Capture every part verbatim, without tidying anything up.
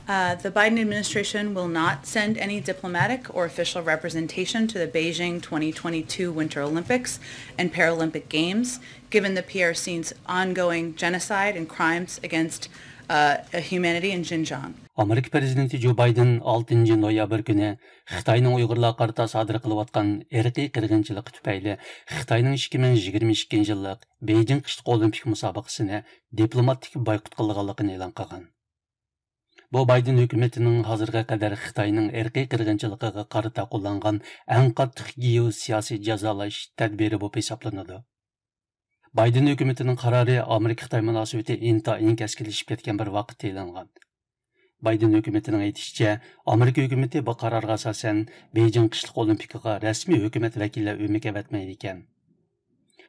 Uh, the Biden administration will not send any diplomatic or official representation to the Beijing twenty twenty-two Winter Olympics and Paralympic Games, given the P R C's ongoing genocide and crimes against uh, humanity in Xinjiang. ئامېرىكا پىرېزىدېنتى جو بايدېن ئالتىنچى نويابىر كۈنى خىتاينىڭ ئۇيغۇرلارغا قارىتا سادىر قىلىۋاتقان ئىرقىي قىرغىنچىلىقى تۈپەيلى خىتاينىڭ ئىككى مىڭ يىگىرمە ئىككىنچى يىللىق بېيجىڭ قىشلىق ئولىمپىك مۇسابىقىسىنى دىپلوماتىك بايقۇت قىلىدىغانلىقىنى ئېلان قىلغان. بۇ بايدېن ھۆكۈمىتىنىڭ ھازىرغا قەدەر خىتاينىڭ ئىرقىي قىرغىنچىلىقىغا قارىتا قوللانغان ئەڭ قاتتىق گېئوسىياسىي جازالاش تەدبىرى بولۇپ ھېسابلىنىدۇ. بايدېن ھۆكۈمىتىنىڭ قارارى ئامېرىكا-خىتاي مۇناسىۋىتى ئىنتايىن كەسكىنلىشىپ كەتكەن بىر ۋاقىتتا ئېلىنغان. بايدېن ھۆكۈمىتىنىڭ ئېيتىشىچە، ئامېرىكا ھۆكۈمىتى بۇ قارارغا ئاساسەن بېيجىڭ قىشلىق ئولىمپىكىغا رەسمىي ھۆكۈمەت ۋەكىللەر ئۆمەك ئەۋەتمەيدىكەن.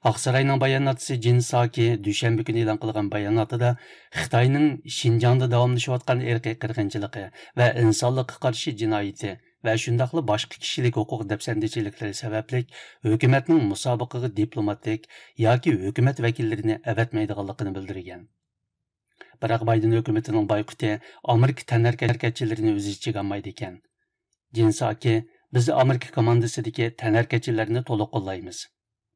ئاقساراينىڭ باياناتچىسى جېن ساكى دۈشەنبە كۈنى ئېلان قىلغان باياناتىدا خىتاينىڭ شىنجاڭدا داۋاملىشىۋاتقان ئىرقىي قىرغىنچىلىقى ۋە ئىنسانلىققا قارشى جىنايىتى ۋە شۇنداقلا باشقا كىشىلىك ھوقۇق دەپسەندىچىلىكلىرى سەۋەبلىك ھۆكۈمەتنىڭ مۇسابىقىگە دىپلوماتىك ياكى ھۆكۈمەت ۋەكىللىرىنى ئەۋەتمەيدىغانلىقىنى بىلدۈرگەن. بىراق بايدېن ھۆكۈمىتىنىڭ بايقۇتى ئامېرىكا تەنھەرىكەتچىلىرىنى ئۆز ئىچىگە ئالمايدىكەن. جېن ساكى، بىز ئامېرىكا كوماندىسىدىكى تەنھەرىكەتچىلەرنى تولۇق قوللايمىز.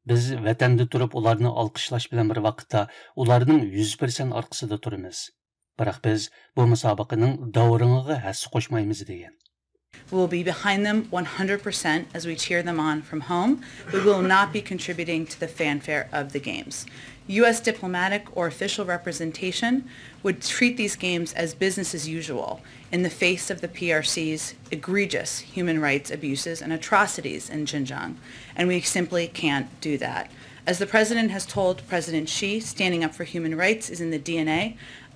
بىز ۋەتەندە تۇرۇپ ئۇلارنى ئالقىشلاش بىلەن بىر ۋاقىتتا ئۇلارنىڭ يۈز پىرسەنت ئارقىسىدا تۇرىمىز. بىراق بىز بۇ مۇسابىقىنىڭ داۋرىڭىغا ھەسسە قوشمايمىز، دېگەن. We will be behind them one hundred percent as we cheer them on from home, but we will not be contributing to the fanfare of the games. U S diplomatic or official representation would treat these games as business as usual in the face of the P R C's egregious human rights abuses and atrocities in Xinjiang, and we simply can't do that. As the president has told President Xi, standing up for human rights is in the D N A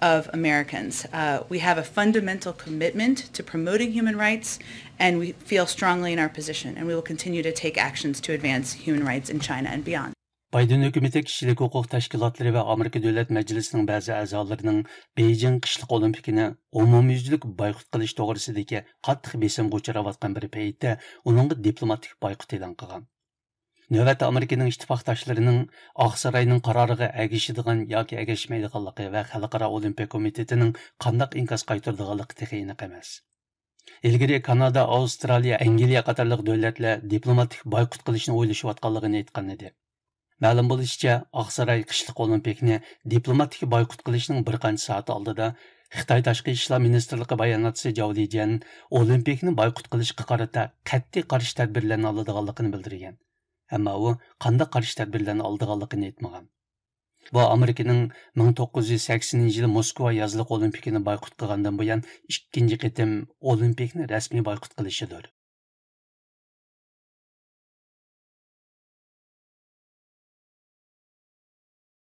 of Americans. Uh, we have a fundamental commitment to promoting human rights, and we feel strongly in our position, and we will continue to take actions to advance human rights in China and beyond. بايدېن ھۆكۈمىتى كىشىلىك ھوقۇق تەشكىلاتلىرى ۋە ئامېرىكا دۆلەت مەجلىسىنىڭ بەزى ئەزالىرىنىڭ بېيجىڭ قىشلىق ئولىمپىكىنى ئومۇميۈزلۈك بايقۇت قىلىش توغرىسىدىكى قاتتىق بېسىمغا ئۇچراۋاتقان بىر پەيتتە ئۇنىڭغا دىپلوماتىك بايقۇت ئېلان قىلغان. نۆۋەتتە ئامېرىكىنىڭ ئىتتىپاقداشلىرىنىڭ ئاقساراينىڭ قارارىغا ئەگىشىدىغان ياكى ئەگەشمەيدىغانلىقى ۋە خەلقئارا ئولىمپىيا كومىتېتىنىڭ قانداق ئىنكاس قايتۇرىدىغانلىقى تېخى ئېنىق ئەمەس. ئىلگىرى كانادا، ئاۋسترالىيە، ئەنگلىيە قاتارلىق دۆلەتلەر دىپلوماتىك بايقۇت قىلىشنى ئويلىشىۋاتقانلىقىنى ئېيتقان ئىدى. مەلۇم بولۇشىچە، ئاقساراي قىشلىق ئولىمپىكنى دىپلوماتىك بايقۇت قىلىشنىڭ بىر قانچە سائەت ئالدىدا خىتاي تاشقى ئىشلار مىنىستىرلىقى باياناتچىسى جاۋ لىجيەن ئولىمپىكنى بايقۇت قىلىشقا قارىتا قەتئىي قارشى تەدبىرلەرنى ئالىدىغانلىقىنى بىلدۈرگەن. ئەمما ئۇ قانداق قارشى تەدبىرلەرنى ئالىدىغانلىقىنى ئېيتمىغان. بۇ ئامېرىكىنىڭ مىڭ توققۇز يۈز سەكسىنىنچى يىلى موسكۋا يازلىق ئولىمپىكىنى بايقۇت قىلغاندىن بۇيان ئىككىنچى قېتىم ئولىمپىكنى رەسمىي بايقۇت قىلىشىدۇر.